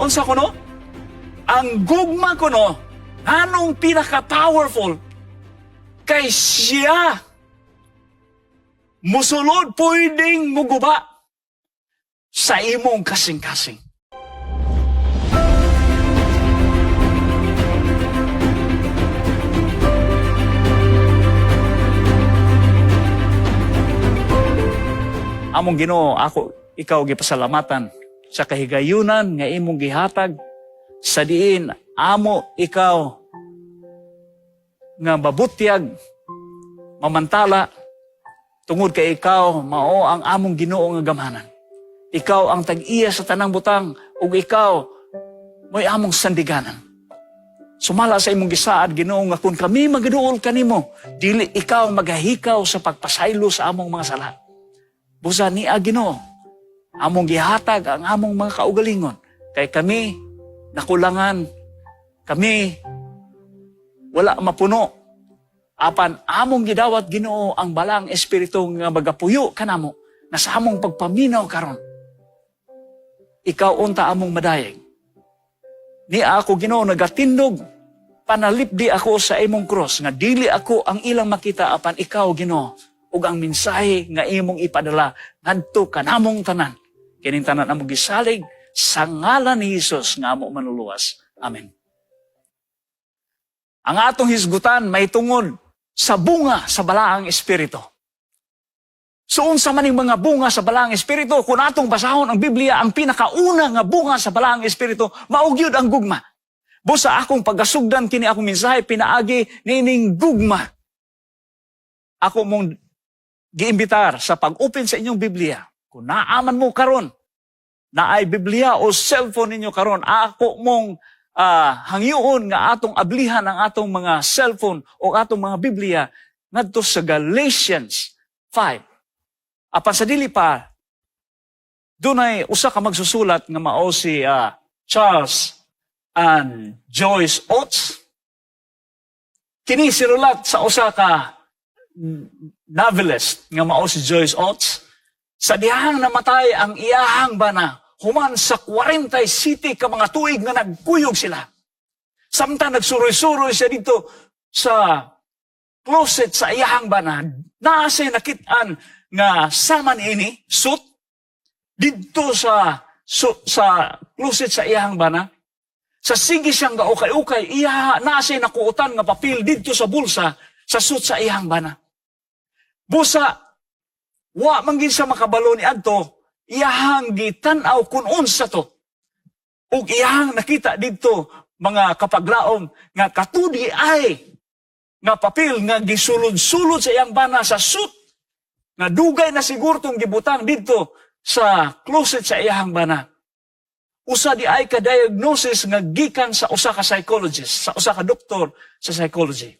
Unsa kuno? Ang gugma kuno, anong pinaka-powerful? Kay siya musulod, pwedeng muguba sa imong kasing-kasing. Among Ginoo, ako ikaw gipasalamatan sa kahigayunan nga imong gihatag sa diin amo ikaw nga mabutyag, mamantala, tungod kay ikaw mao ang among Ginoo nga gamhanan. Ikaw ang tag-iya sa tanang butang ug ikaw mo'y among sandiganan. Sumala sa imong gisaad, Ginoo, nga kung kami magaduol kanimo, dili ikaw magahikaw sa pagpasaylo sa among mga sala. Busa ni Ginoo, among gihatag ang among mga kaugalingon kay kami nakulangan, kami wala mapuno. Apan among gidawat, Ginoo, ang Balaang Espiritu nga magapuyo kanamo na sa among pagpaminaw karon, ikaw unta among madayeg. Ni ako, Ginoo, nagatindog panalipdi ako sa imong cross nga dili ako ang ilang makita apan ikaw, Ginoo, ug ang mensahe nga imong ipadala ngadto kanamong tanan. Kining tanan among gisalig sa ngalan ni Hesus nga amo manluluwas. Amen. Ang atong hisgutan may tungod sa bunga sa Balaang Espiritu. So unsa man ning mga bunga sa Balaang Espiritu? Kung atong basahon ang Biblia, ang pinakauna nga bunga sa Balaang Espiritu mao gyud ang gugma. Busa akong pagasugdan kini akong mensahe pinaagi niining gugma. Ako mong giimbitar sa pag-open sa inyong Biblia. Kung naaman mo karon, naay Biblia o cellphone ninyo karon, ako mong hangyoon nga atong ablihan ang atong mga cellphone o atong mga Biblia ngadto sa Galatians 5. Apan sa dili pa, dunay usa ka magsusulat nga mao si Charles and Joyce Oates. Kini sinulat sa usa ka novelist nga mao si Joyce Oates. Sa dihang namatay ang iyahang bana, human sa 47 ka mga tuig nga nagkuyog sila. Samtang nagsuroy-suroy siya dito sa closet sa iyahang bana, naa siya nakit-an nga sama niini suit didto sa closet sa iyahang bana. Sa sige siyang gaukay-ukay, iya naa siya nakuotan nga papel didto sa bulsa sa suit sa iyahang bana. Busa wa man gid siya makabalo ni adto, iyahang gitan-aw kun unsa to. Ug iyahang nakita didto, mga kapaglaom, nga katudi ay nga papel nga gisulod-sulod sa iyang bana sa suit nga dugay na siguro tong gibutang didto sa closet sa iyahang bana. Usa di ay ka diagnosis nga gikan sa usa ka psychologist, sa usa ka doktor sa psychology.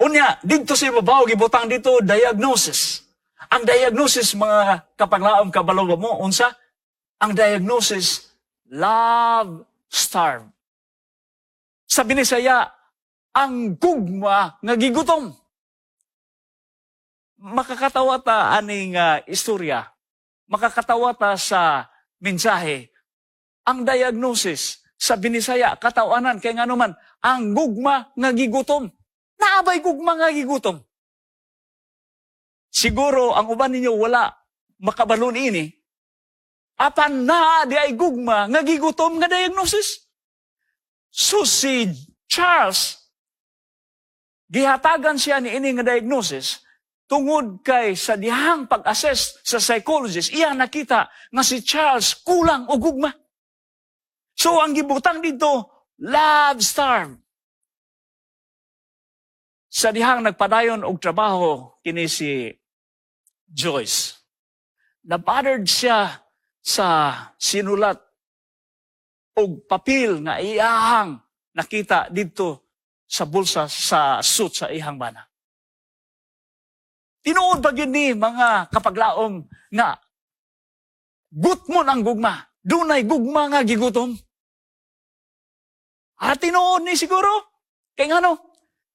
Unya, didto sa ibabaw gibutang dito diagnosis. Ang diagnosis, mga kapaglaom, kabalo ba mo unsa? Ang diagnosis, love starved. Sa Binisaya, ang gugma nga gigutom. Makakatawa ta aning istorya. Makakatawa ta sa mensahe. Ang diagnosis sa Binisaya, katawanan kay ngano man ang gugma nga gigutom. Naa bay gugma nga gigutom? Siguro ang uban ninyo wala makabalo niini. Apan naa di ay gugma nga gigutom nga diagnosis. So si Charles, gihatagan siya ni ini nga diagnosis tungod kay sa dihang pag-assess sa psychologist, iya nakita nga si Charles kulang og gugma. So ang gibutang dito, love starved. Sa dihang nagpadayon og trabaho kini si Joyce, nabothered siya sa sinulat og papel nga iyahang nakita dito sa bulsa sa suit sa iyang bana. Tinuod ba gyud ni, mga kapaglaom, nga gutmon ang gugma? Dunay gugma nga gigutom? Ah, tinuod ni siguro. Kay ngano?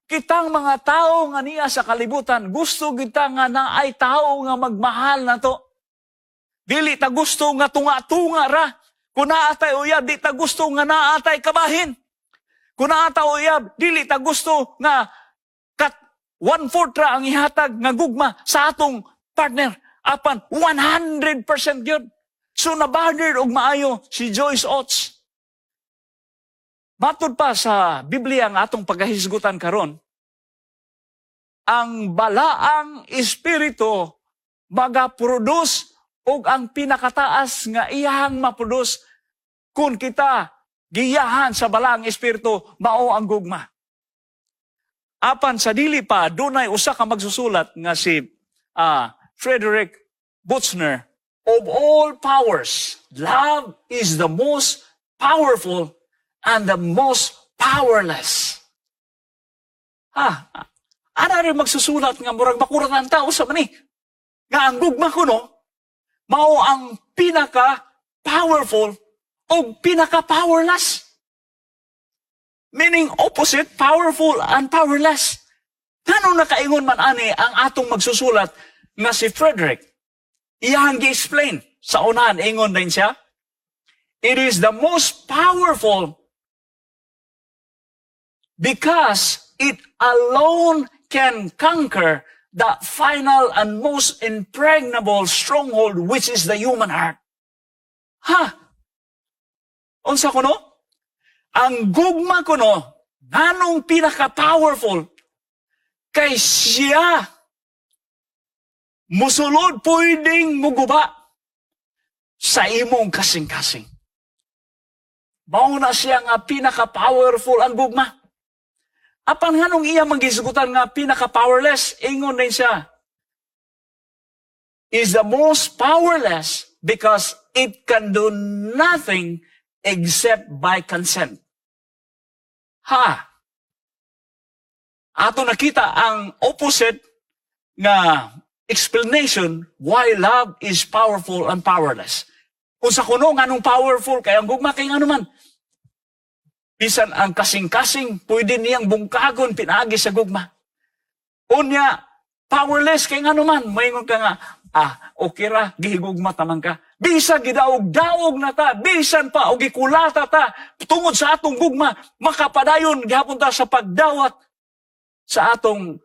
Kitang mga tao nga niya sa kalibutan, gusto kita nga naay tao nga magmahal na to. Dili ta gusto nga tunga-tunga ra. Kung naa tay uyab, di ta gusto nga naa tay kabahin. Kung naa ta uyab, dili ta gusto nga kat one-fourth ra ang ihatag nga gugma sa atong partner. Apan 100% gyud. So nabader og maayo si Joyce Oates. Matod pa sa Biblia nga atong pagkahisgutan karon, ang Balaang Espiritu maga-produce og ang pinakataas nga iyahang ma-produce kung kita giyahan sa Balaang Espiritu, mao ang gugma. Apan sa dili pa, dunay usa ka magsusulat nga si Frederick Buechner: "Of all powers, love is the most powerful and the most powerless." Ha, ana rin magsusulat nga murag makuratan tao sa mani. Nga ang gugma kuno, mao ang pinaka powerful o pinaka powerless. Meaning opposite, powerful and powerless. Ngano nakaingon man ani ang atong magsusulat nga si Frederick? Iyang gi-explain sa unahan, ingon din siya, "It is the most powerful because it alone can conquer the final and most impregnable stronghold, which is the human heart." Ha? Unsa kuno? Ang gugma kuno, nganong pinaka-powerful, kay siya musulod, pwedeng muguba sa imong kasing-kasing. Mao na siya nga pinaka-powerful ang gugma. Apan nganong iya manggisgutan nga pinaka-powerless, ingon din siya, "Is the most powerless because it can do nothing except by consent." Ha? Ato nakita ang opposite nga explanation why love is powerful and powerless. Kung sa kuno nganong powerful kay ang gugma, kay ngano man bisan ang kasing-kasing pwede niyang bungkagon pinaagi sa gugma. Unya, powerless kay ngano man moingon ka nga, "Ah, okay ra, gihigugma taman ka." Bisan gidaog-daog na ta, bisan pa og gikulata ta tungod sa atong gugma, makapadayon gihapon ta sa pagdawat sa atong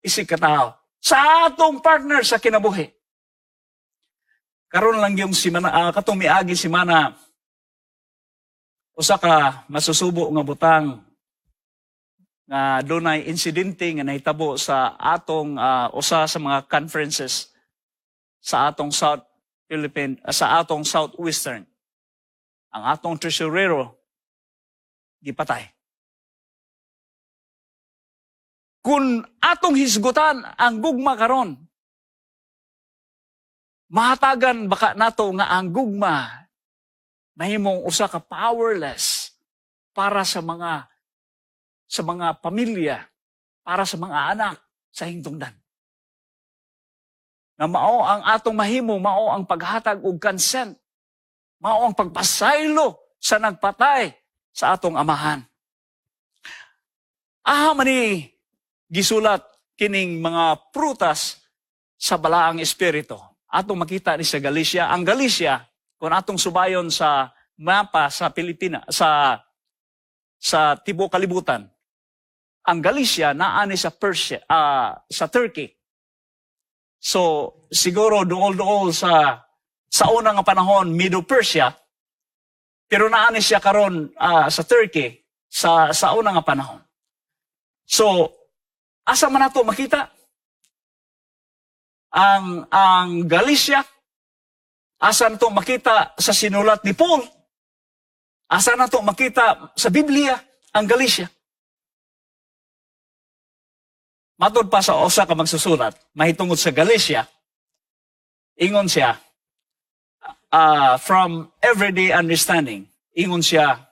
isig katao, sa atong partner sa kinabuhi. Karon lang yung simana, katong miagi simana, usa ka masusubo nga butang nga dunay insidente nga nahitabo sa atong usa sa mga conferences sa atong South Philippine, sa atong Southwestern. Ang atong treasurero gipatay. Kung atong hisgutan ang gugma karon, mahatagan baka nato nga ang gugma mahimong usa ka powerless para sa mga pamilya, para sa mga anak sa hingtungdan. Nga mao ang atong mahimo, mao ang paghatag og consent, mao ang pagpasaylo sa nagpatay sa atong amahan. Aha man ni gisulat kining mga prutas sa Balaang Espiritu? Atong makita ni sa Galicia. Ang Galicia, kung atong subayon sa mapa sa Pilipinas, sa tibuok kalibutan, ang Galicia naa ni sa Persia, sa Turkey. So, siguro duol-duol sa unang nga panahon, Medo-Persia, pero naa ni siya karon sa Turkey sa unang nga panahon. So, asa man nato makita ang Galicia? Asa nato makita sa sinulat ni Paul? Asa nato makita sa Biblia ang Galicia? Matod pa sa usa ka magsusulat mahitungod sa Galicia, ingon siya, from everyday understanding, ingon siya,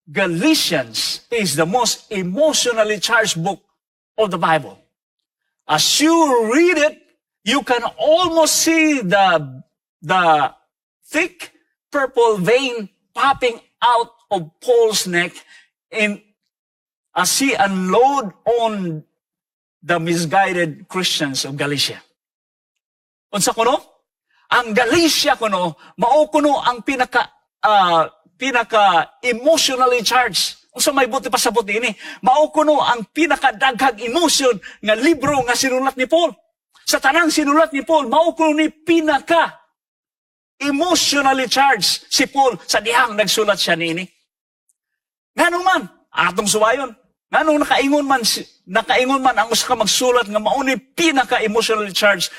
"Galatians is the most emotionally charged book of the Bible. As you read it, you can almost see the thick purple vein popping out of Paul's neck in as he unload on the misguided Christians of Galatia." Unsa kuno? Ang Galatia kuno, mao kuno ang pinaka emotionally charged. Unsa may buot pasabot ini? Mao kuno ang pinaka daghang emotion nga libro nga sinulat ni Paul. Sa tanang sinulat ni Paul, mao kuno ni pinaka emotionally charged si Paul sa dihang nagsulat siya niini. Ngano man, atong suwayon. Nganong nakaingon man ang usa ka magsulat nga mao ni pinaka emotionally charged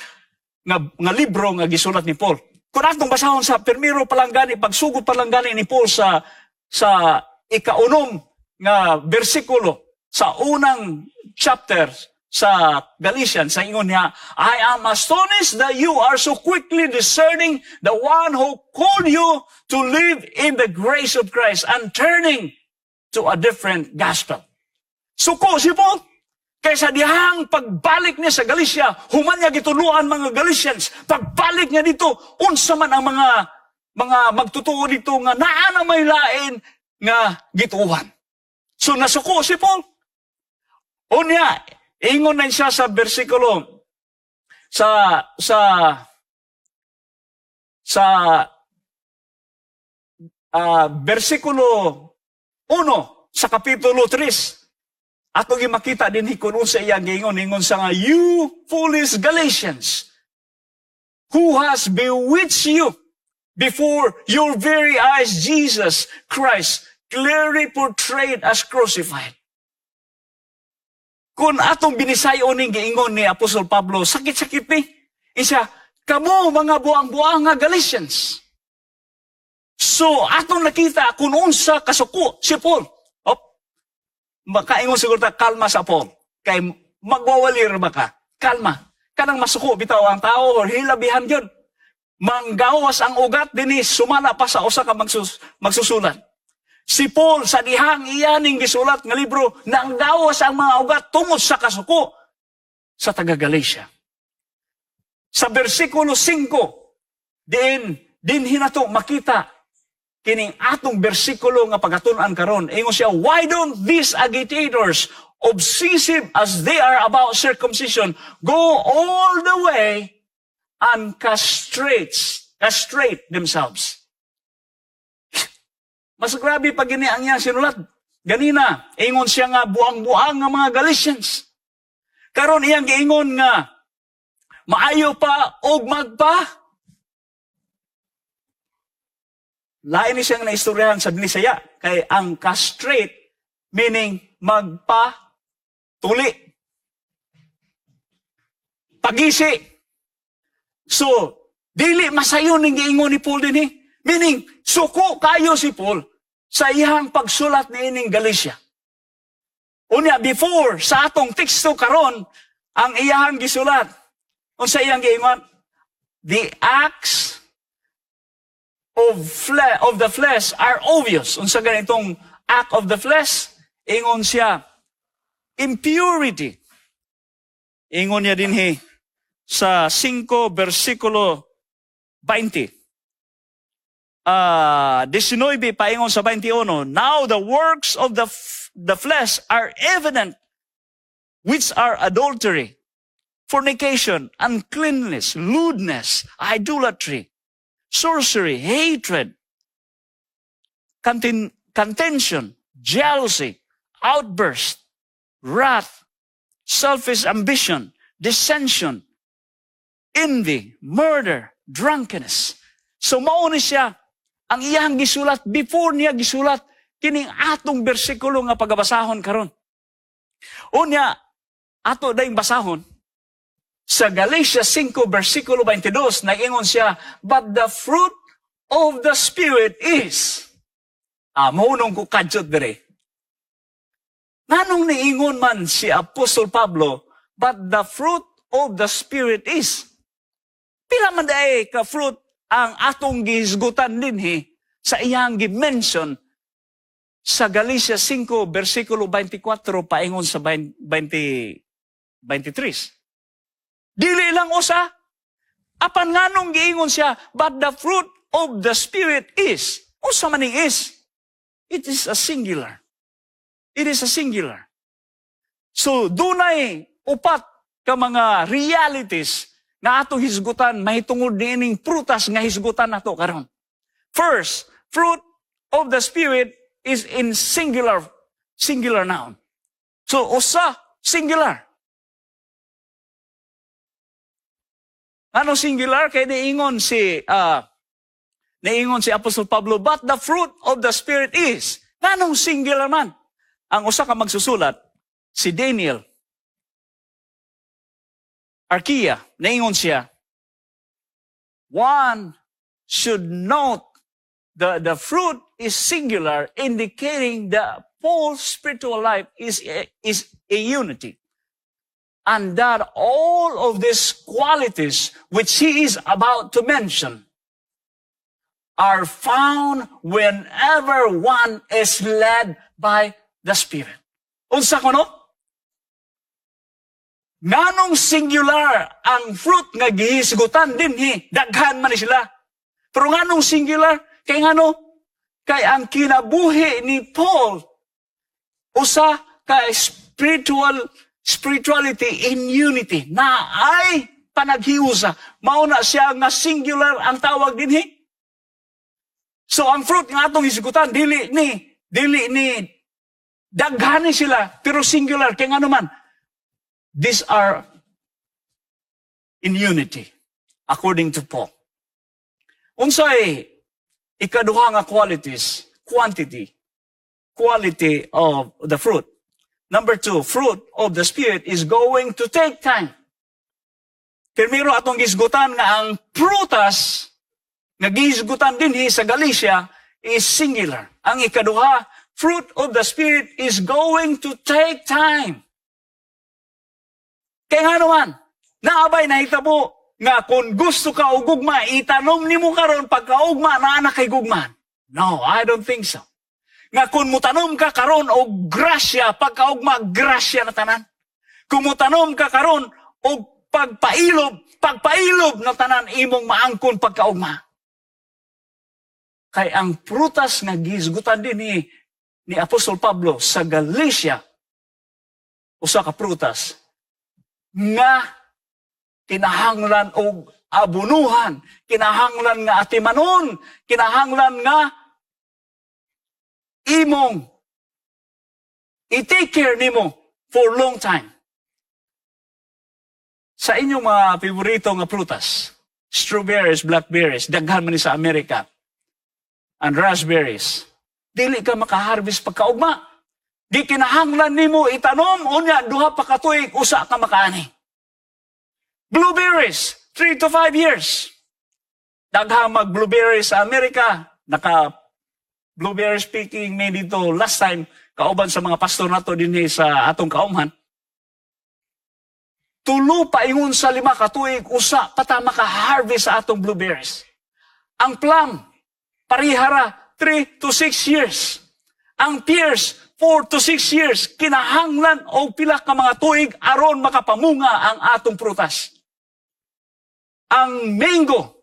nga libro nga gisulat ni Paul? Kung atong basahon sa primero pa lang gani, pagsugod pa lang gani ni Paul sa ikaunom nga bersikulo sa unang chapter sa Galatians, sa ingon niya, "I am astonished that you are so quickly deserting the one who called you to live in the grace of Christ and turning to a different gospel." Suko si Paul. Kaysa dihang pagbalik niya sa Galatia, human niya gituluan mga Galatians, pagbalik niya dito, unsa man ang mga magtutuo dito nga naa na may lain nga gituohan. So nasuko si Paul. Unya, ingon na siya sa bersikulo sa bersikulo 1 sa kapitulo 3. Ato makita din kung unsa iyang giingon, ingon sa nga, "You foolish Galatians, who has bewitched you? Before your very eyes Jesus Christ clearly portrayed as crucified." Kung atong binisayon ning giingon ni Apostol Pablo, sakit-sakit ni. Isa, "Kamo mga buang-buang nga Galatians." So, atong nakita kung unsa kasuko si Paul. Op, makaingon siguro ta, kalma sa Paul. Kay magwawalir ba ka? Kalma. Kanang masuko bitaw ang tao or hilabihan yun. Manggawas ang ugat dinhi sumala pa sa usa ka magsusulat. Si Paul sa dihang iya ning gisulat nga libro, nanggawas ang mga ugat tungod sa kasuko sa taga Galatia. Sa bersikulo 5, din hinato makita kining atong bersikulo nga pagatun-an karon. Ingon siya, "Why don't these agitators, obsessive as they are about circumcision, go all the way and castrate themselves?" Mas grabe pag gini ang iyang sinulat. Ganina, ingon siya nga buang-buang nga mga Galatians. Karon iyang giingon nga maayo pa og magpa. Lain ni siyang naistoryahan sa Binisaya kay ang castrate meaning magpa tuli. Pagisi. So, dili masayon ning giingon ni Paul dinhi. Meaning, suko kayo si Paul sa iyang pagsulat niining Galatia. Unya, before sa atong teksto karon, ang iyang gisulat, unsa iyang giingon? "The acts of the flesh are obvious." Unsa ganitong act of the flesh? Ingon siya, impurity. Ingon niya dinhi sa 5 versikulo 20. 19 paingon sa 21, "Now the works of the flesh are evident, which are adultery, fornication, uncleanness, lewdness, idolatry, sorcery, hatred, contention, jealousy, outburst, wrath, selfish ambition, dissension, envy, murder, drunkenness." So mao ni siya ang iyang gisulat before niya gisulat kining atong bersikulo nga pagabasahon karon. Unya ato dayong basahon sa Galatia 5 versikulo 22, nagingon siya, "But the fruit of the Spirit is." Ah, mao nung ko kadyot dire. Nganong niingon man si Apostol Pablo, "But the fruit of the Spirit is"? Pila man diay ka fruit ang atong gihisgutan dinhi sa iyang gi-mention sa Galatia 5 versikulo 24 paingon sa 20, 23? Dili lang usa. Apan nganong giingon siya, "But the fruit of the Spirit is"? Unsa man ning is? It is a singular. It is a singular. So, dunay upat ka mga realities. nga atong hisgutan mahitungod niining prutas nga hisgutan nato karon. First, fruit of the Spirit is in singular noun. So usa, singular. Ano singular? Kay niingon si Apostle Pablo, "But the fruit of the Spirit is." Nganong singular man? Ang usa ka magsusulat, si Daniel Arquilla, niingon siya, "One should note the fruit is singular, indicating the full spiritual life is a unity. And that all of these qualities which he is about to mention are found whenever one is led by the Spirit." Unsa kuno? Nganong singular ang fruit nga gihisgutan dinhi, daghan man ni sila. Pero nganong singular? Kay ngano? Kay ang kinabuhi ni Paul usa ka spirituality in unity na ay panaghiusa. Mao na siya nga singular ang tawag dinhi. So ang fruit nga atong hisgutan, dili ni daghan ni sila pero singular. Kay ngano man? These are in unity according to Paul. Unsay ikaduha nga qualities, quantity, quality of the fruit? Number two, fruit of the Spirit is going to take time. Primero, atong gisgutan nga ang prutas nga gihisgutan dinhi sa Galatia is singular. Ang ikaduha, fruit of the Spirit is going to take time. Kay ngano man, naa bay nahitabo nga kung gusto ka og gugma, itanom nimo karon, pagkaugma naa na kay gugma? No, I don't think so. Nga kung mutanom ka karon og grasya, pagkaugma grasya na tanan. Kung mutanom ka karon og pagpailob, pagpailob na tanan imong maangkon pagkaugma. Kay ang prutas nga gihisgutan din ni Apostol Pablo sa Galatia, usa ka prutas nga kinahanglan og abunuhan, kinahanglan nga atimanon, kinahanglan nga imong i-take care nimo for long time. Sa inyong mga favorito nga prutas, strawberries, blackberries, daghan man ni sa Amerika, and raspberries, dili ka makaharvest pagkaugma. Di kinahanglan nimo itanom, unya 2 pa ka tuig usa ka makaani. Blueberries, 3 to 5 years. Daghang mag blueberries sa Amerika, naka blueberries picking mi dito last time kauban sa mga pastor nato dinhi sa atong kaumhan. 3 paingon sa 5 ka tuig usa pa ta maka-harvest sa atong blueberries. Ang plum, parihara, 3 to 6 years. Ang pears, 4 to 6 years. Kinahanglan og pila ka mga tuig aron makapamunga ang atong prutas. Ang mango,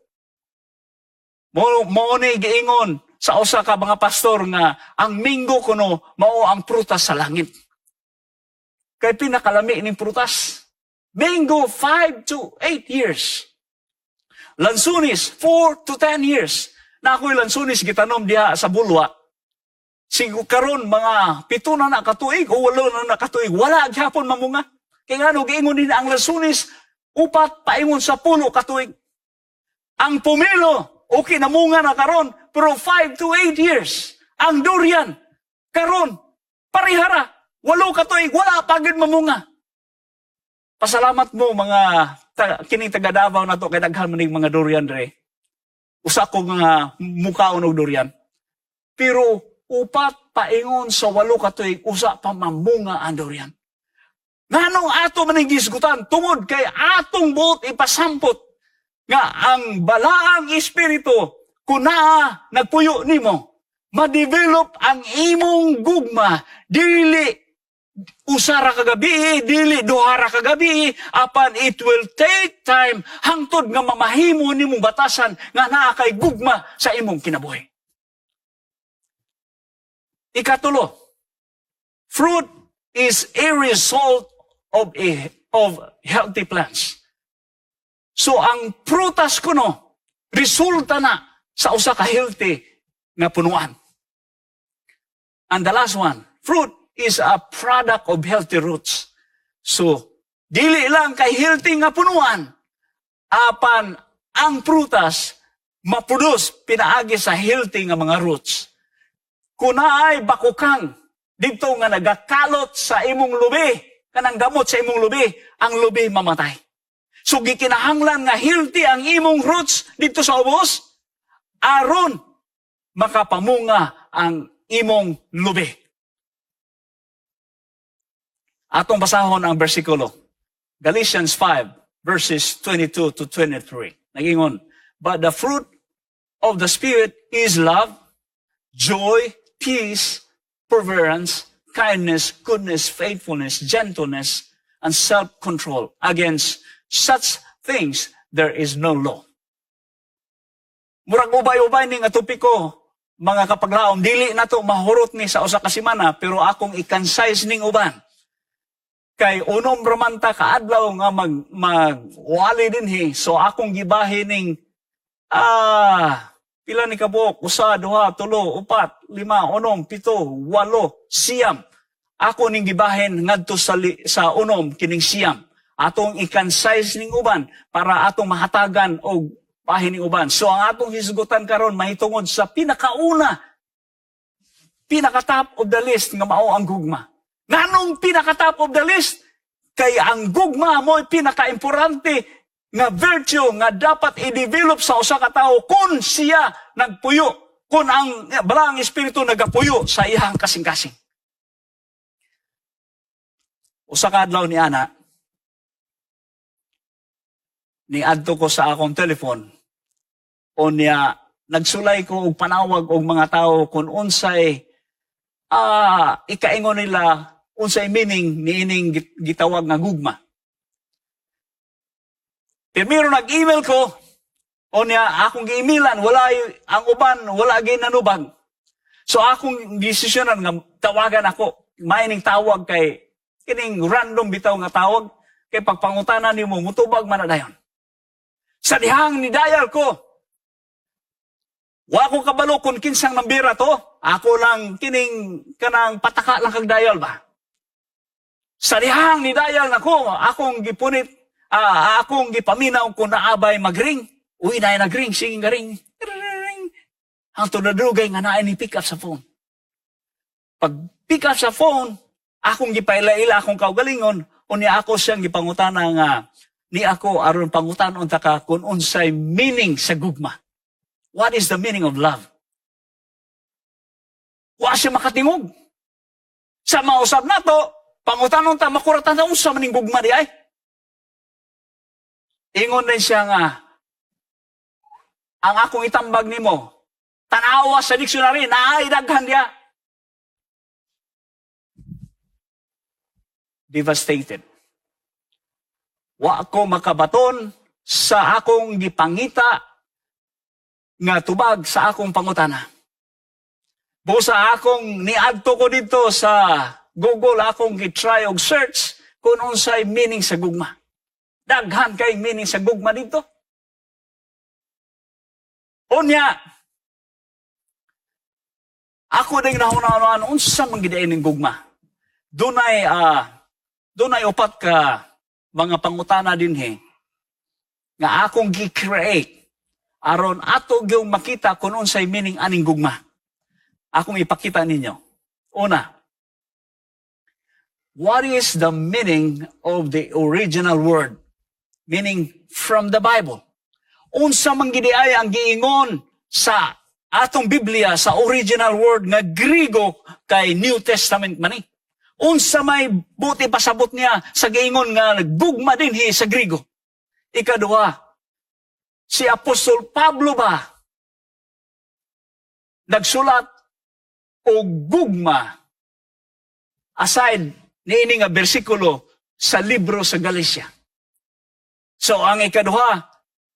mo ni giingon sa usa ka mga pastor nga ang mango kuno mao ang prutas sa langit. Kay pinakalami ning prutas. Mango, 5 to 8 years. Lansunis, 4 to 10 years. Na ako'y lansunis gitanom diha sa bulwa. Sigo karon mga 7 na na katuig o 8 na na katuig, wala gyapon mamunga. Kay ngano? Giingon din ang lansunis, 4 paingon sa 10 katuig. Ang pomelo, okay namunga na karon, pero 5 to 8 years. Ang durian, karon, parihara, 8 katuig, wala pa gyud mamunga. Pasalamat mo mga kining taga Davao na to kay daghan man ning mga durian dre. Usa ko nga mukaon og durian. Pero 4 paingon sa 8 ka tuig usa pa mamunga ang durian. Nganong ato man ning gisgutan? Tungod kay atong buot ipasampot nga ang Balaang Espiritu, kung naa nagpuyo nimo, ma-develop ang imong gugma dili usa ra ka gabi, dili 2 ra ka gabi, apan it will take time hangtod nga mamahimo nimong batasan nga naa kay gugma sa imong kinabuhi. Ikatulo, fruit is a result of healthy plants. So ang prutas kuno resulta na sa usa ka healthy nga punuan. And the last one, fruit is a product of healthy roots. So, dili lang kay healthy nga punuan, apan ang prutas maproduce pinaagi sa healthy nga mga roots. Kung naay bakukang dito nga nagakalot sa imong lubi, kanang gamot sa imong lubi, ang lubi mamatay. So gikinahanglan nga healthy ang imong roots dito sa ubos, aron makapamunga ang imong lubi. Atong basahon ang bersikulo. Galatians 5 verses 22 to 23. Nagingon, "But the fruit of the Spirit is love, joy, peace, forbearance, kindness, goodness, faithfulness, gentleness, and self-control. Against such things there is no law." Murag ubay-ubay ni nga topiko, mga kapaglaom, dili na to mahurot ni sa usa ka semana, pero akong i-concise ning uban. Kay unom raman ta kaadlaw nga magwali dinhi, so akong gibahin ning pila ni kabuok? Usa, duha, tulo, upat, lima, unom, pito, walo, 9. Ako ning gibahin ngadto sa 6 kining 9. Atong i-concise ning uban para atong mahatagan og bahin ning uban. So ang atong hisgutan karon mahitungod sa pinakauna, pinaka top of the list nga mao ang gugma. Nganong pinaka top of the list? Kay ang gugma mo'y pinaka-importante nga virtue nga dapat i-develop sa usa ka tawo kung siya nagpuyo, kung ang Balaang Espiritu nagapuyo sa iyang kasing-kasing. Usa ka adlaw ni ana, niadto ko sa akong telefon, unya nagsulay ko og panawag og mga tawo kung unsay ikaingon nila, unsay meaning niining gitawag nga gugma. Primero nag-email ko, unya akong gi-emailan, wala ang uban, wala ginanubag. So akong desisyonan nga tawagan ako, maining tawag kay kining random bitaw nga tawag kay pagpangutana nimo mutubag man na dayon. Sa dihang ni dial ko, wa ko kabalo kung kinsang nambira to, ako lang kining kanang pataka lang kag dial ba. Sa dihang ni dial nako, akong gipunit, akong gipaminaw kung naabay magring. Uy, na nagring, sige nga ring. Ring. Hangtod nadugay nga naay ni pick up sa phone. Pag pick up sa phone, akong gipaila-ila akong kaugalingon, unya ako siyang gipangutana nga ni ako aron pangutanon ta ka kung unsay meaning sa gugma. What is the meaning of love? Wa siya makatingog. Sa mausab nato, pangutanon ta, makuratan ta unsa man ning gugma di ay. Ingon din siya nga, "Ang akong itambag nimo, tanawa sa dictionary, naay daghan diya." Devastated. Wa ko makabaton sa akong gipangita nga tubag sa akong pangutana. Busa akong niadto ko dito sa Google, akong gi-try og search kung unsay meaning sa gugma. Daghan kay meaning sa gugma dito. Unya, ako ding nahuna-hunaan unsa man gid ning gugma. Dunay upat ka mga pangutana dinhi nga akong gi-create aron ato gyung makita kung unsay meaning aning gugma. Akong ipakita ninyo. Una, what is the meaning of the original word? Meaning from the Bible. Unsa man gid ay ang giingon sa atong Biblia sa original word nga Griego kay New Testament man ni. Unsa may buti pasabot niya sa giingon nga gugma dinhi sa Griego? Ikaduha, si Apostol Pablo ba nagsulat og gugma aside niini nga bersikulo sa libro sa Galatia? So ang ikaduha,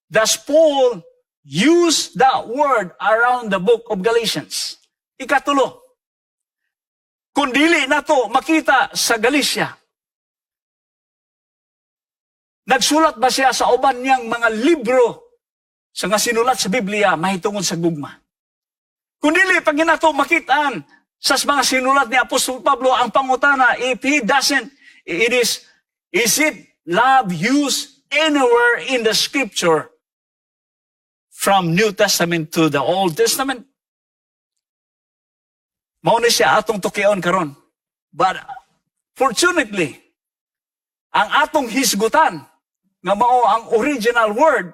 does Paul use that word around the book of Galatians? Ikatulo, kung dili na to makita sa Galatia, Nagsulat ba siya sa uban niyang mga libro sa nga sinulat sa Biblia mahitungod sa gugma? Kung dili pag nato makitaan sa mga sinulat ni Apostol Pablo, ang pangutana, if he doesn't, it is it love used anywhere in the scripture from New Testament to the Old Testament? Mao ni siya atong tukion karon. But fortunately, ang atong hisgutan nga mao ang original word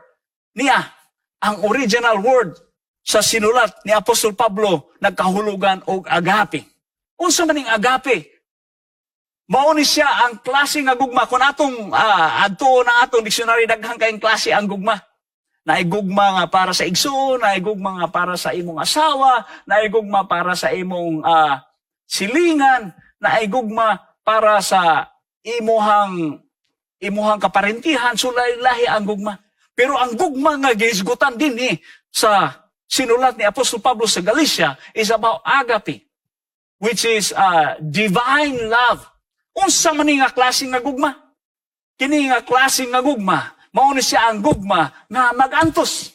niya, ang original word sa sinulat ni Apostol Pablo nagkahulugan og agape. Unsa man ning agape? Mao ni siya ang klase nga gugma. Kung atong adto na atong dictionary, daghan kayong klase ang gugma. Naay gugma nga para sa igsoon, naay gugma nga para sa imong asawa, naay gugma para sa imong silingan, naay gugma para sa imuhang kaparentihan, so lahi ang gugma. Pero ang gugma nga gihisgutan dinhi sa sinulat ni Apostol Pablo sa Galatia is about agape, which is divine love. Unsa man ni nga klase nga gugma? Kini nga klase nga gugma, mao ni siya ang gugma nga magantos.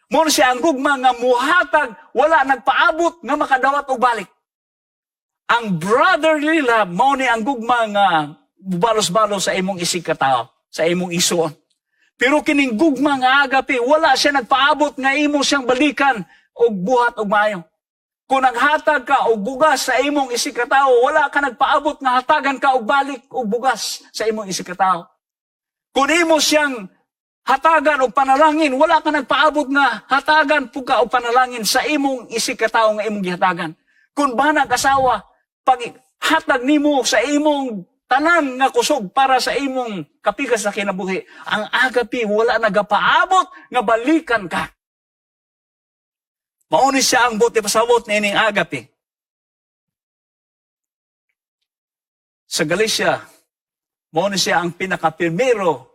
Mao ni siya ang gugma nga muhatag, wala nagpaabot nga makadawat og balik. Ang brotherly love, mao ni ang gugma nga balos-balos sa imong isig katao, sa imong igsuon. Pero kining gugma nga agape, wala siya nagpaabot nga imo siyang balikan og buhat og maayo. Kung naghatag ka og bugas sa imong isig katao, wala ka nagpaabot nga hatagan ka og balik og bugas sa imong isig katao. Kung imo siyang hatagan og panalangin, wala ka nagpaabot nga hatagan pud ka og panalangin sa imong isig katao nga imong gihatagan. Kung bana asawa, pag hatag nimo sa imong tanan nga kusog para sa imong kapikas sa kinabuhi, ang agape wala nagapaabot nga balikan ka. Mao ni siya ang buot ipasabot niining agape. Sa Galatia, mao ni siya ang pinakapirmero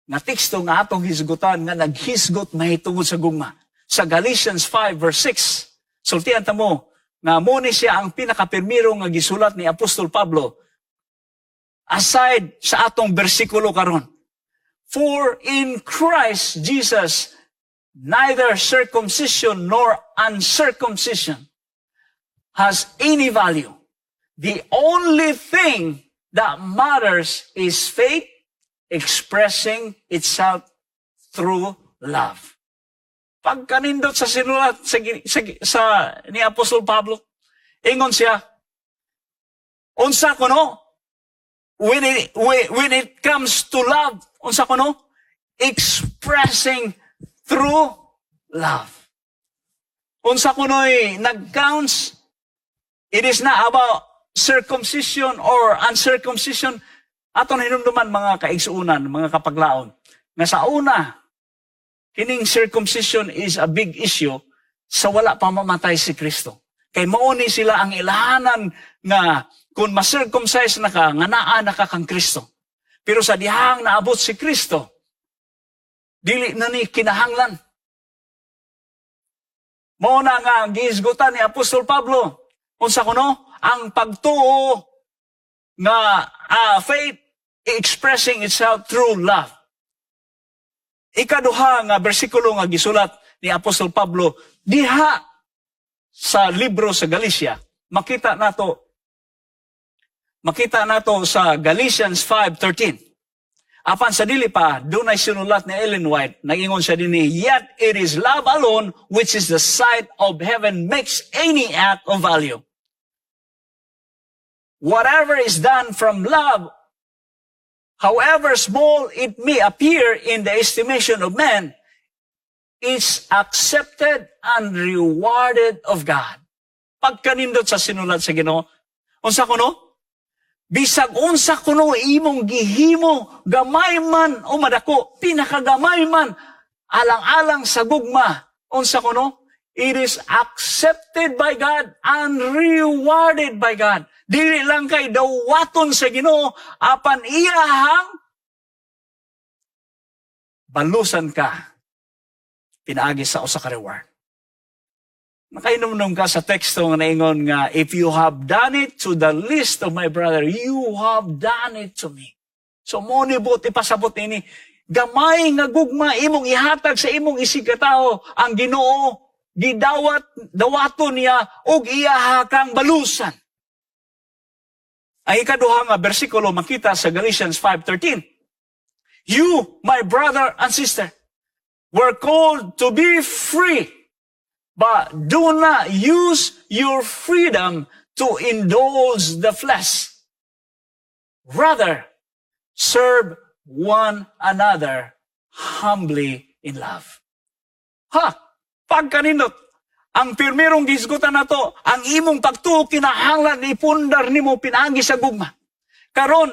nga teksto nga atong hisgutan nga naghisgot mahitungod sa gugma. Sa Galatians 5 verse 6, sultian ta mo nga mao ni siya ang pinakapirmero nga gisulat ni Apostol Pablo aside sa atong bersikulo karon. "For in Christ Jesus, neither circumcision nor uncircumcision has any value. The only thing that matters is faith expressing itself through love." Pagkanindot sa sinulat sa ni Apostol Pablo, ingon siya, unsa kuno? When it comes to love, unsa kuno? Expressing through love. Unsa kuno'y nag-counts? It is not about circumcision or uncircumcision. Aton hinumduman, mga kaigsuunan, mga kapaglaon, nga sa una, kining circumcision is a big issue sa wala pa mamatay si Kristo. Kay mao ni sila ang ilahanan nga kung ma-circumcise na ka, nga naa na ka kang Kristo. Pero sa dihang naabot si Kristo, dili na ni kinahanglan. Mao na nga gihisgutan ni Apostol Pablo, unsa kuno? Ang pagtuo nga faith expressing itself through love. Ikaduha nga bersikulo nga gisulat ni Apostol Pablo diha sa libro sa Galatia, makita nato sa Galatians 5:13. Apan sa dili pa, dunay sinulat ni Ellen White, nagingon siya dinhi, "Yet it is love alone which is the sight of heaven makes any act of value. Whatever is done from love, however small it may appear in the estimation of men, is accepted and rewarded of God." Pagkanindot sa sinulat sa Ginoo, unsa kuno? Bisag unsa kuno imong gihimo, gamay man o madako, pinakagamay man, alang-alang sa gugma, unsa kuno? It is accepted by God and rewarded by God. Dili lang kay dawaton sa Ginoo, apan iyahang balusan ka pinaagi sa usa ka reward. Nakainomdom ka sa teksto nga naingon nga, "If you have done it to the least of my brother, you have done it to me." So mo ni buot ipasabot ini, gamay nga gugma imong ihatag sa imong isigkatawo, ang Ginoo gidawat dawaton niya og iyaha kang balusan. Ang ikaduha nga bersikulo makita sa Galatians 5:13. "You, my brother and sister, were called to be free, but do not use your freedom to indulge the flesh. Rather, serve one another humbly in love." Ha! Pagkanindot, ang pirmirong gisgutan nato, ang imong pagtuo kinahanglan ipundar nimo pinaagi sa gugma. Karon,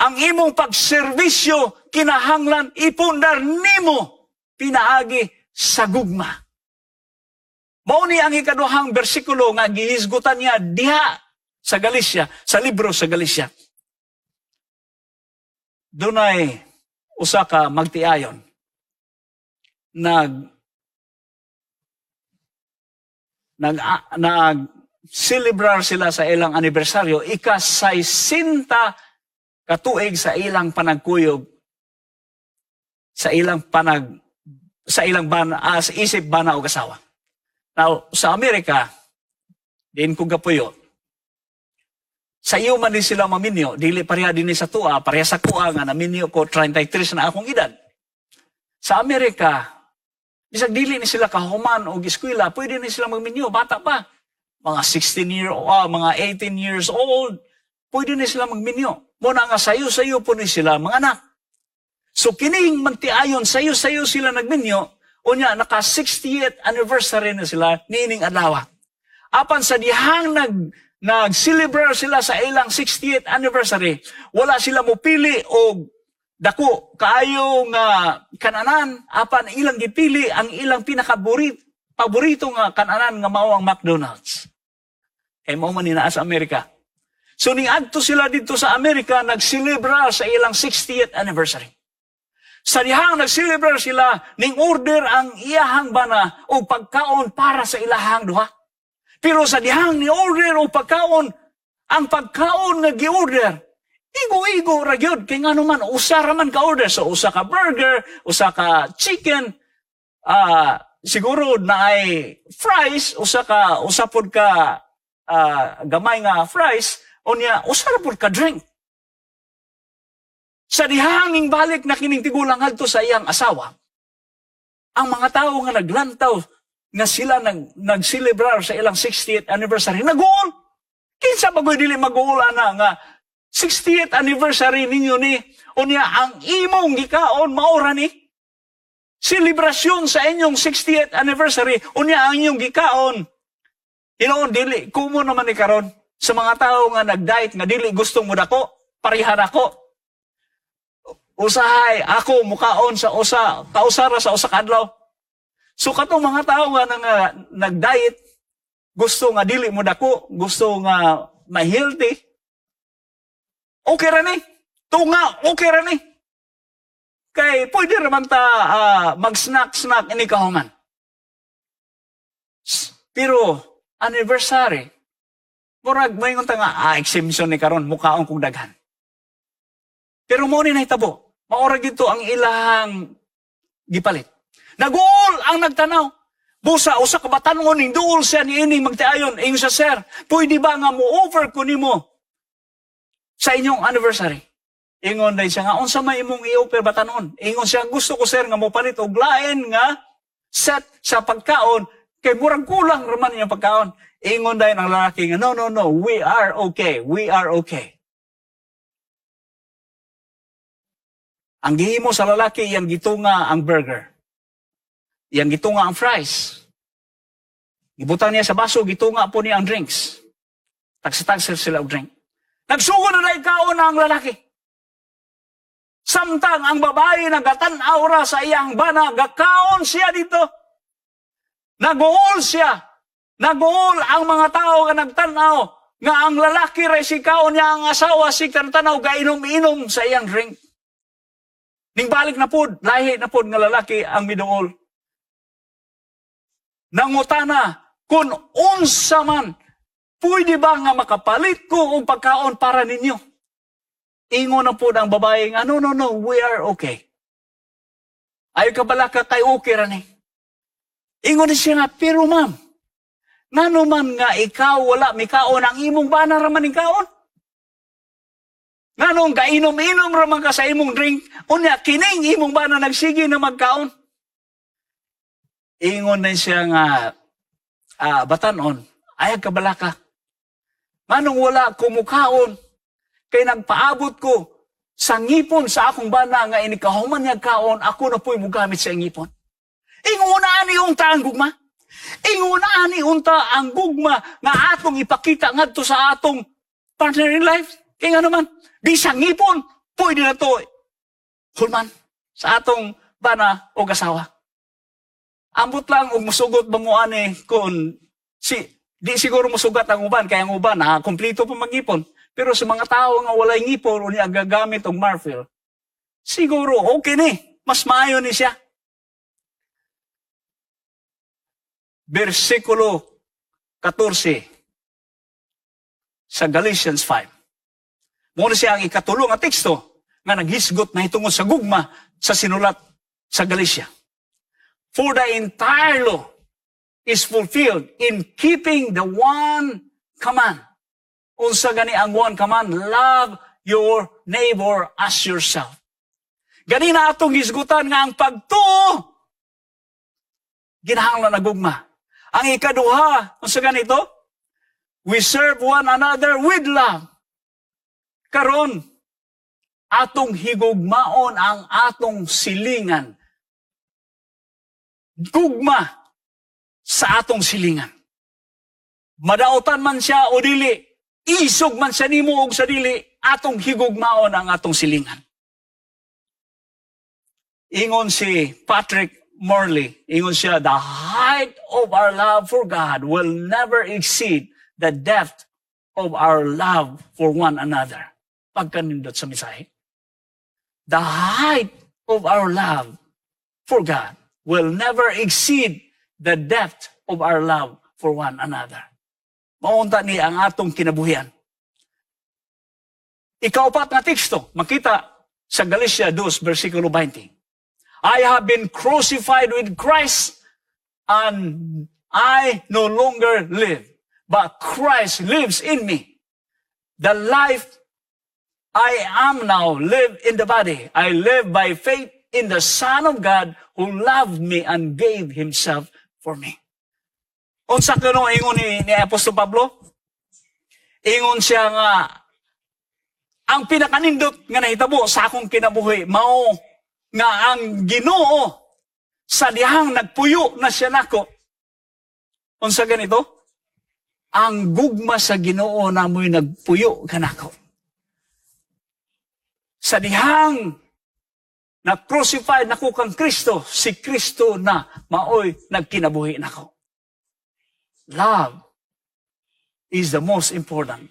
ang imong pagserbisyo kinahanglan ipundar nimo pinaagi sa gugma. Mao ni ang ikaduhang bersikulo nga gihisgutan niya diha sa Galacia, sa libro sa Galacia. Dunay usa ka magtiayon nag nag nag celebrar sila sa ilang anibersaryo, ika-60 katuig sa ilang panagkuyog, sa ilang panag sa ilang bana, sa isip bana o asawa. Now, sa Amerika, diin ko gapuyo, sa iyo man din sila maminyo, dili pareha din sa tua, pareha sa kuha nga naminyo ko 33 na akong edad. Sa Amerika, bisag dili ni sila kahuman og eskwela, pwede ni sila magminyo, bata pa. Mga 16 year, mga 18 years old, pwede ni sila magminyo. Muna nga sayo-sayo po ni sila mga anak. So kining magtiayon, sayo-sayo sila nagminyo, unya naka 60th anniversary na sila niining adlaw. Apan sa dihang nag-celebrate sila sa ilang 60th anniversary, wala sila mopili og dako kaayo nga kananan, apan ilang gipili ang ilang pinakaborit paborito nga kananan nga mao ang McDonald's. Kay mao man ni naa sa Amerika. So ning adto sila dito sa Amerika, nag-celebra sa ilang 60th anniversary. Sa dihang nag-celebra sila, ning order ang iyahang bana og pagkaon para sa ilahang duha. Pero sa dihang ni order og pagkaon, ang pagkaon nga gi-order, igo-igo ra gyud, kay ngano man usa ra man ka order. So usa ka burger, usa ka chicken, siguro naay fries, usa pod ka gamay nga fries, unya usa ra pod ka drink. Sa dihang balik na kining tigulang ngadto sa iyang asawa, ang mga tao nga naglantaw nga sila nag-celebrar sa ilang 60th anniversary, nag-uol. Kinsa ba dili mag-uol ana nga 60th anniversary ninyo ni, unya ang imong gikaon maora ni? Selebrasyon sa inyong 60th anniversary, unya ang inyong gikaon. Hinoon, dili, kumo naman ni karon sa mga tao nga nag-diet nga dili gustong mudako, parehan ako. Usahay ako mukaon sa usa kausara sa usa ka adlaw. So katong mga tao nga nag-diet, gusto nga dili mo dako, gusto nga ma-healthy. Okay ra ni. Tunga, okay ra ni. Kay pwede ra man ta mag-snack-snack ini kahuman. Pero anniversary, murag moingon ta nga exemption ni karon, mukaon kong daghan. Pero mo ni nahitabo. Maora gito ang ilang gipalit. Naguol ang nagtanaw. Busa, usa ka batan-on ning duol siya ni ining magtiayon. Ingon siya, "Sir, pwede ba nga mo-offer ko nimo sa inyong anniversary?" Ingon dahil siya nga, "Unsa may imong i-offer, batanon?" Ingon siya, "Gusto ko, sir, nga mopalit og lain nga set sa pagkaon kay murag kulang raman inyong pagkaon." Ingon dahil ang lalaki nga, "No, no, no, we are okay, we are okay." Ang gihimo sa lalaki, iyang gitunga ang burger. Iyang gitunga ang fries. Gibutang niya sa baso, gitunga po niya ang drinks. Tagsa-tagsa sila og drink. Nagsugod na dahil kaon na ang lalaki. Samtang ang babae nagatan-aw ra sa iyang bana, gakaon siya dito. Naguol siya. Naguol ang mga tao nga nagtan-aw nga ang lalaki ra si kaon niya, ang asawa si tanaw gainom-inom sa iyang drink. Ning balik na pod, lahi na pod nga lalaki ang miduol. Nangutana kung unsa man, "Pwede ba nga makapalit ko og pagkaon para ninyo?" Ingon na po ang babae nga, No, we are okay. Ayaw ka balaka kay okay ra ni." Ingon siya nga, "Pero ma'am, ngano man nga ikaw wala mikaon, ang imong bana ra man kaon? Nganong kainom-inom ra man ka sa imong drink, unya kining imong bana nagsige na magkaon?" Ingon na siya nga, "Batanon, ayaw ka balaka. Nganong wala ko mukaon, kay nagpaabot ko sa ngipon sa akong bana nga inikahuman niya kaon, ako na po'y mugamit sa ngipon." Inguna ani unta ang gugma. Inguna ani unta ang gugma nga atong ipakita ngadto sa atong partner in life. Kaya nga naman, di sa ngipon, pwede na to hulman sa atong bana o asawa. Ambot lang og musugot ba mo ani kung si di siguro musugat ang uban kay ang uban na kompleto pa magngipon. Pero sa mga tao nga walay ngipon unya gagamit og marfil, siguro okay ni, mas maayo ni siya. Versikulo 14 sa Galatians 5. Muna siya ang ikatulo nga teksto nga naghisgot na hitungod sa gugma sa sinulat sa Galatia. "For the entire law is fulfilled in keeping the one command." Unsa gani ang one command? "Love your neighbor as yourself." Ganina atong hisgutan nga ang pagtuo ginahanglan na gugma. Ang ikaduha, unsa ganito? We serve one another with love. Karon, atong higugmaon ang atong silingan. Gugma sa atong silingan. Madautan man siya o dili, isog man siya nimo og sa dili, atong higugmaon ang atong silingan. Ingon si Patrick Morley, ingon siya, "The height of our love for God will never exceed the depth of our love for one another." Pagkanindot sa mensahe. The height of our love for God will never exceed the depth of our love for one another. Maunta ni ang atong kinabuhian. Ikaupat nga teksto, makita sa Galatia 2, versikulo 20. "I have been crucified with Christ and I no longer live, but Christ lives in me. The life I am now live in the body, I live by faith in the Son of God who loved me and gave himself for me." Unsa kuno ingon ni Apostol Pablo? Ingon siya nga ang pinakanindot nga nahitabo sa akong kinabuhi mao nga ang Ginoo sa dihang nagpuyo na siya nako. Unsa ganito? Ang gugma sa Ginoo na mo'y nagpuyo kanako. Sa dihang na crucified nako kang Kristo, si Kristo na maoy nagkinabuhi nako. Love is the most important.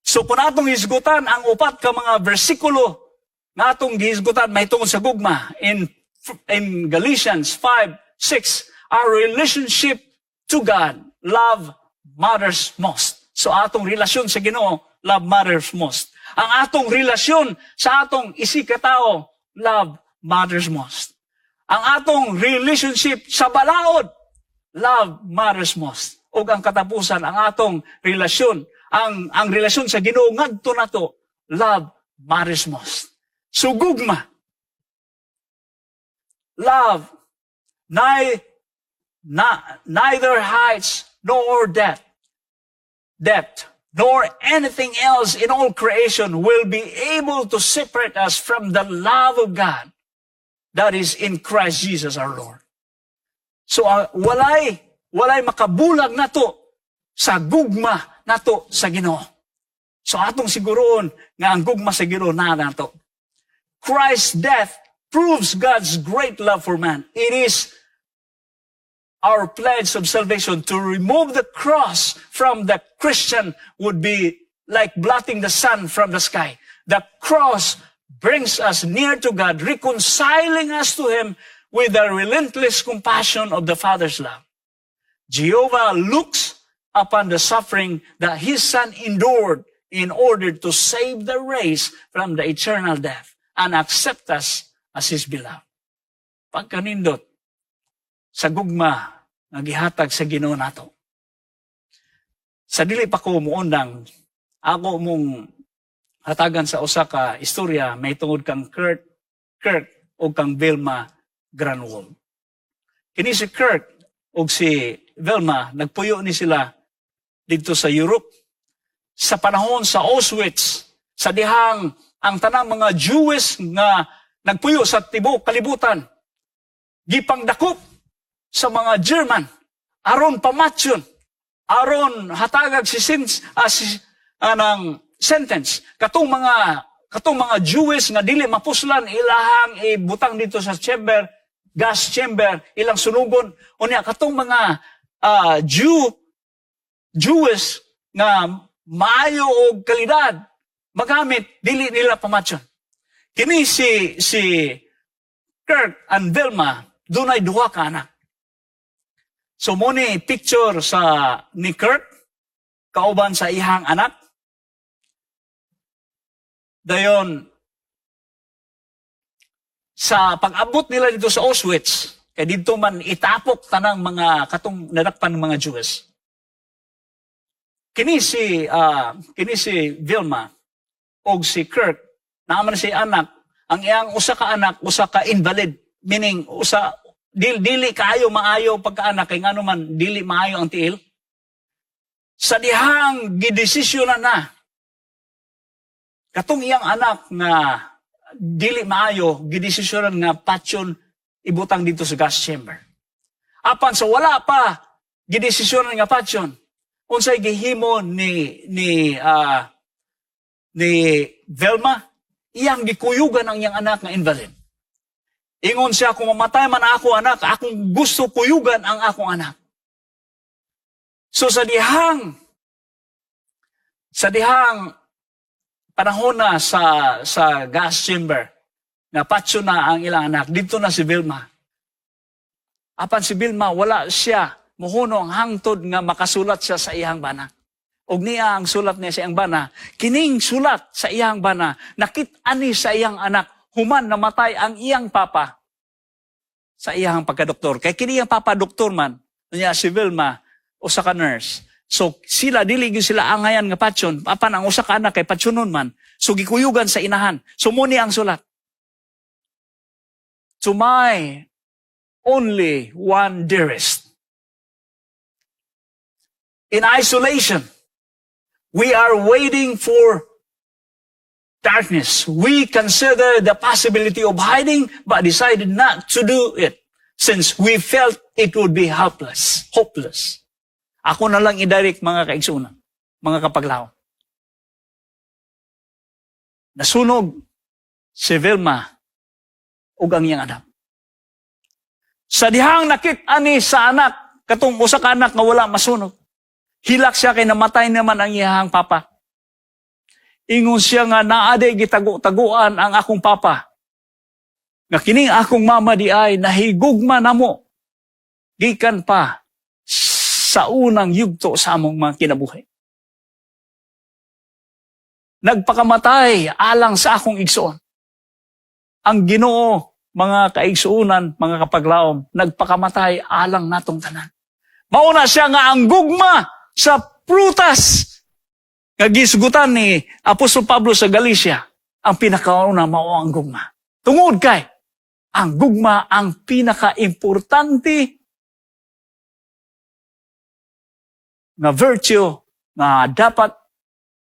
So kung atong hisgutan ang upat ka mga bersikulo nga atong gihisgutan mahitungod sa gugma in Galatians 5, 6, our relationship to God, love matters most. So atong relasyon sa Ginoo, love matters most. Ang atong relasyon sa atong isigkatao, love matters most. Ang atong relationship sa balaod, love matters most. Ug ang katapusan, ang atong relasyon, ang relasyon sa Ginoo ngadto nato, love matters most. So gugma, love, neither heights nor depth, nor anything else in all creation will be able to separate us from the love of God that is in Christ Jesus our Lord. So walay makabulag nato sa gugma nato sa Ginoo. So atong siguroon nga ang gugma sa Ginoo naa nato. Christ's death proves God's great love for man. It is our pledge of salvation. To remove the cross from the Christian would be like blotting the sun from the sky. The cross brings us near to God, reconciling us to Him with the relentless compassion of the Father's love. Jehovah looks upon the suffering that His Son endured. in order to save the race from the eternal death and accept us as His beloved. Pagkanindot sa gugma nga gihatag sa Ginoo nato. Sa dili pa ko muundang, ako mong hatagan sa usa ka istorya may tungod kang Kirk o kang Vilma Granwald. Kini si Kirk o si Vilma, nagpuyo ni sila dito sa Europe sa panahon sa Auschwitz, sa dihang ang tanang mga Jewish nga nagpuyo sa tibuok kalibutan gipangdakop sa mga German aron pamatyon, aron hatagag si sins si, anang sentence katong mga Jewish nga dili mapuslan, ilahang ibutang dito sa chamber, gas chamber, ilang sunugon. Unya katong mga Jewish nga maayo og kalidad magamit, dili nila pamatyon. Kini si Kirk and Vilma, dunay duha ka anak. So mo ni picture sa ni Kirk kauban sa iyang anak. Dayon sa pag-abot nila dito sa Auschwitz, kay didto man itapok tanang mga katong nadakpan ng mga Jews. Kini si Vilma og si Kirk, naa man si anak, ang iyang usa ka anak usa ka invalid, meaning usa dili kaayo maayo pagkaanak kay ngano man dili maayo ang tiil. Sa dihang gidesisyonan na katong iyang anak nga dili maayo, gidesisyonan nga patyon, ibutang dito sa gas chamber. Apan sa wala pa gidesisyonan nga patyon, unsay gihimo ni Velma? Iyang gikuyugan ang iyang anak nga invalid. Ingon siya, "Kung mamatay man ako, anak, akong gusto kuyugan ang akong anak." So sa dihang panahon na sa gas chamber, nga patyo na ang ilang anak, dito na si Vilma. Apan si Vilma, wala siya muhunong hangtod nga makasulat siya sa iyang bana. Og niya ang sulat niya sa iyang bana, kining sulat sa iyang bana, nakit-an ni sa iyang anak, human namatay ang iyang papa sa iyang pagkadoktor. Kay kini iyang papa doktor man, niya si Vilma, usa ka nurse. So sila dili gyud sila angayan nga patyon, apan ang usa ka anak kay patsyonon man. So gikuyugan sa inahan. So mo ni ang sulat. "To my only one dearest. In isolation, we are waiting for darkness. We consider the possibility of hiding but decided not to do it since we felt it would be helpless, hopeless." Ako na lang i-direct, mga kaigsunan, mga kapaglaom. Nasunog si Vilma ug ang iyang anak. Sa dihang nakit-an ni sa anak, katong usa ka anak nga wala masunog, hilak siya kay namatay naman ang iyang papa. Ingon siya nga, "Naa diay gitago-taguan ang akong papa. Nga kining akong mama di ay nahigugma namo gikan pa sa unang yugto sa among mga kinabuhi. Nagpakamatay alang sa akong igsoon." Ang Ginoo, mga kaigsuonan, mga kapaglaom, nagpakamatay alang natong tanan. Mauna siya nga ang gugma sa prutas nga gisgutan ni Apostol Pablo sa Galatia, ang pinakauna mao ang gugma. Tungod kay ang gugma ang pinakaimportante nga virtue nga dapat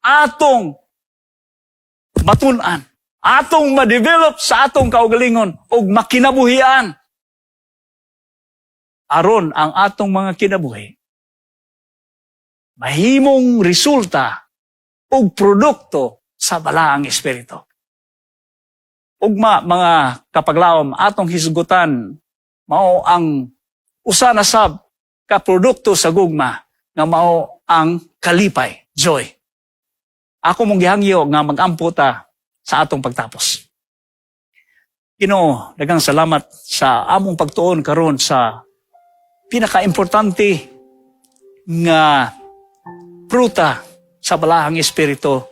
atong matun-an, atong ma-develop sa atong kaugalingon ug makinabuhian aron ang atong mga kinabuhi mahimong resulta ug produkto sa Balaang Espiritu. Ugma, mga kapaglaom, atong hisgutan mao ang usa na sab ka produkto sa gugma nga mao ang kalipay, joy. Ako mong gihangyo nga magampo ta sa atong pagtapos. Ginoo, daghang salamat sa among pagtuon karon sa pinakaimportante nga pruta sa Balaang Espiritu.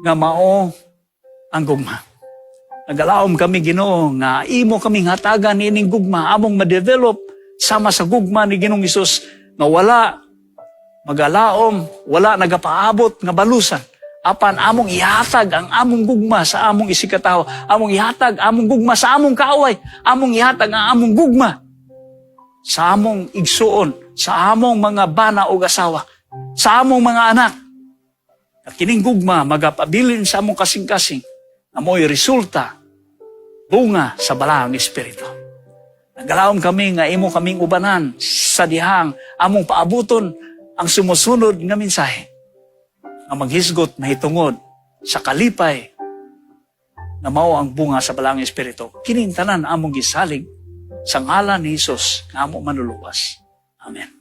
nga mao ang gugma. Nagalaom kami, Ginoo, nga imo kaming hatagan niining gugma among ma-develop sama sa gugma ni Ginoong Hesus nga wala magalaom, wala nagapaabot nga balusan. Apan among ihatag ang among gugma sa among isigkatawo, among ihatag among gugma sa among kaaway, among ihatag ang among gugma sa among igsuon, sa among mga bana o asawa, sa among mga anak. At kining gugma magapabilin sa among kasing-kasing na mo'y resulta, bunga sa Balaang Espiritu. Nagalaom kami nga imo kaming ubanan sa dihang among paabuton ang sumusunod nga mensahe nga maghisgot mahitungod sa kalipay nga mao ang bunga sa Balaang Espiritu. Kining tanan among gisalig sa ngalan ni Hesus nga among Manluluwas. Amen.